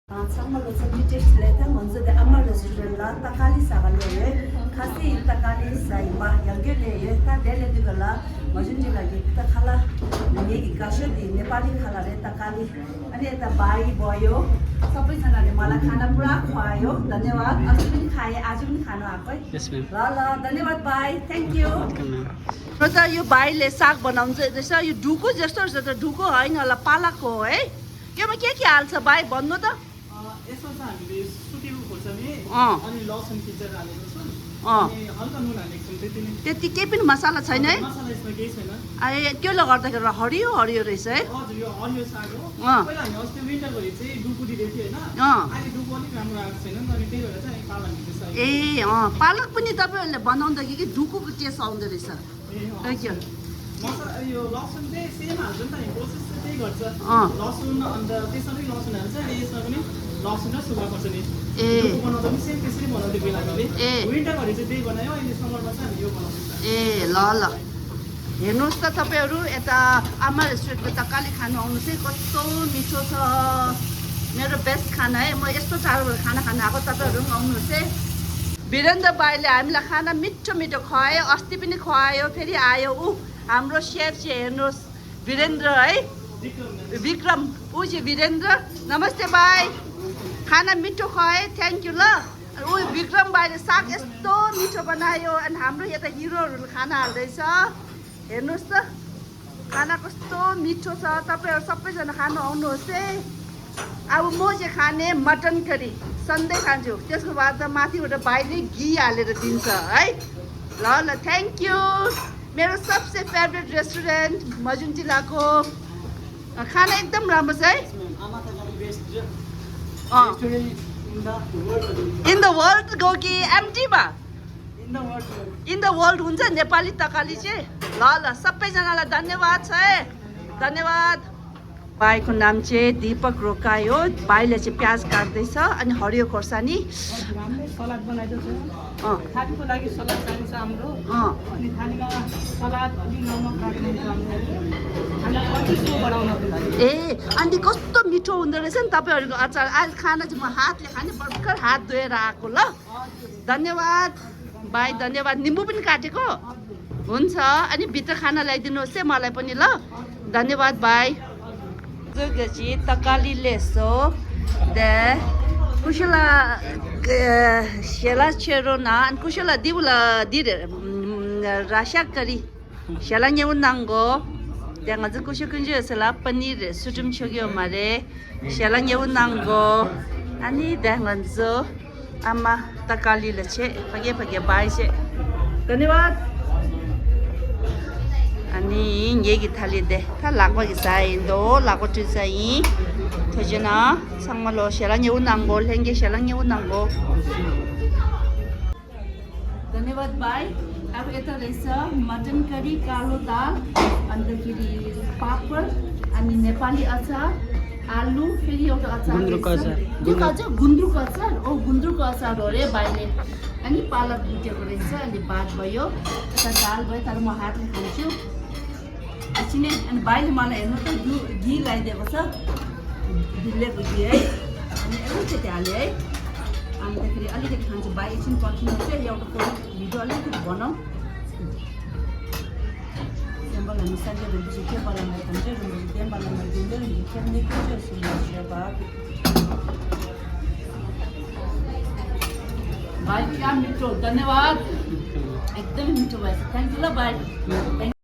참말로 선지책실에다 먼저 아마 레스토랑라 타칼리 사갈로에 카시 타칼리 사이마 연결에 다 데레드글라 머준지라기 타칼라 नेगी काशदी नेपाली खानाले तकाली अनि यता भाइ भयो सबैजनाले मलाई खाना पुरा खुवायो धन्यवाद अस्ति पनि खाए आज पनि खानु आएको है यस म्याम ल ल धन्यवाद भाइ थ्यांक यू र त यो भाइले साग बनाउँछ रहेछ यो ढुकु जस्तो रहेछ त ढुकु होइन होला पालकको हो है योमा के हाल्छ भाइ भन्नु त यसमा चाहिँ हामीले सुकेको खोर्सानी अनि लसुन किचेर हालेको छौँ अनि हल्का नुन हालेको छौँ त्यति नै त्यति केही पनि मसला छैन है मसला यसमा केही छैन ए त्यसले गर्दाखेरि हरियो हरियो रहेछ है हजुर यो हरियो साग हो पहिला हामी अस्ति विन्टरभरि चाहिँ डुकु दिँदै थियो होइन अहिले डुकु अलिक राम्रो आएको छैन अनि त्यही भएर चाहिँ पालक दिँदैछ ए पालक पनि तपाईँहरूले बनाउँदाखेरि ढुकुको टेस्ट आउँदो रहेछ के मसला यो लसुन चाहिँ सेम हाल्छ नि त हामी प्रोसेस चाहिँ त्यही गर्छ लसुन अन्त त्यसमा पनि लसुन हाल्छ अनि यसमा पनि लसुन र सुक्खा खोर्सानी डुकु बनाउँदा पनि सेम त्यसरी बनाउँदै बेला हामीले विन्टरभरि चाहिँ त्यही बनायो अहिले समरमा चाहिँ हामी यो बनाउँदैछ ए ल ल हेर्नुहोस् त तपाईँहरू यता आमा रेस्टुरेन्टको तकाली खानु आउनुहोस् है कस्तो मिठो छ मेरो बेस्ट खाना है म यस्तो चाडबाट खाना खान आएको तपाईँहरू पनि आउनुहोस् है वीरेन्द्र भाइले हामीलाई खाना मिठो मिठो खुवायो अस्ति पनि खुवायो फेरि आयो ऊ हाम्रो सेफ चाहिँ हेर्नुहोस् वीरेन्द्र है विक्रम ऊ चाहिँ वीरेन्द्र नमस्ते भाइ खाना मिठो खुवाए थ्याङ्क यू ल ऊ विक्रम भाइले साग यस्तो मिठो बनायो अनि हाम्रो यता हिरोहरूले खाना हाल्दैछ हेर्नुहोस् त खाना कस्तो मिठो छ तपाईँहरू सबैजना खानु आउनुहोस् है अब म चाहिँ खाने मटन करी सधैँ खान्छु त्यसको बाद माथिबाट भाइले घी हालेर दिन्छ है ल ल थ्याङ्क यू मेरो सबसे फेभरेट रेस्टुरेन्ट मजुन जिल्लाको खाना एकदम राम्रो छ है इन द वर्ल्ड गो कि एमटीमा इन द वर्ल्ड हुन्छ नेपाली तकाली चाहिँ ल ल सबैजनालाई धन्यवाद छ है धन्यवाद भाइको नाम चाहिँ दीपक रोकाई हो भाइले चाहिँ प्याज काट्दैछ अनि हरियो खोर्सानी सलाद बनाइदिएको छ थालीको लागि सलाद चाहिन्छ हाम्रो अनि थालीमा सलाद अलि नमक राख्नुहुन्छ हाम्रो ए अनि कस्तो मिठो हुँदो रहेछ नि तपाईँहरूको अचार आज खाना चाहिँ म हातले खाने भर्खर हात धोएर आएको ल धन्यवाद भाइ धन्यवाद निम्बु पनि काटेको हुन्छ अनि भित्र खाना ल्याइदिनुहोस् है मलाई पनि ल धन्यवाद भाइ तकाली लेसो द कुशला शेला चेरोना and kushela dibula dire rasha kari shela nyeun nango yang azu kushu kunje sela paneer sutum chogyo mare shela nyeun nango ani danganzo ama takali leche page page bai che धन्यवाद अनि 얘기 탈리데 다 라고 이사인도 라고 주사이 터지나 상말로 셰랑이 운항고 랭게 셰랑이 운항고 धन्यवाद भाइ अब यता रहेछ मटन करी कालो दाल अन्तखेरि पापड अनि नेपाली अचार आलु फेरि एउटा अचार गुन्द्रुकको अचार ओ गुन्द्रुकको अचार हो रे भाइले अनि पालक भुटेको रहेछ अनि भात भयो यता दाल भयो तर म हातले खान्छु एकछिनै अनि भाइले मलाई हेर्नु त घी लगाइदिएको छ ढिलेको घी है अनि अलिकति हाल्यो है अन्तखेरि अलिकति खान्छु भाइ एकछिन पर्खिनुहोस् है एउटा भिडियो अलिकति बनाऊ सिम्बल हामी सकिएपछि के बनाउनु खान्छ त्यो बनाउनु दिँदैन खेल्ने के चाहिँ भाइ क्या मिठो धन्यवाद एकदमै मिठो भएछ थ्याङ्क यू ल भाइ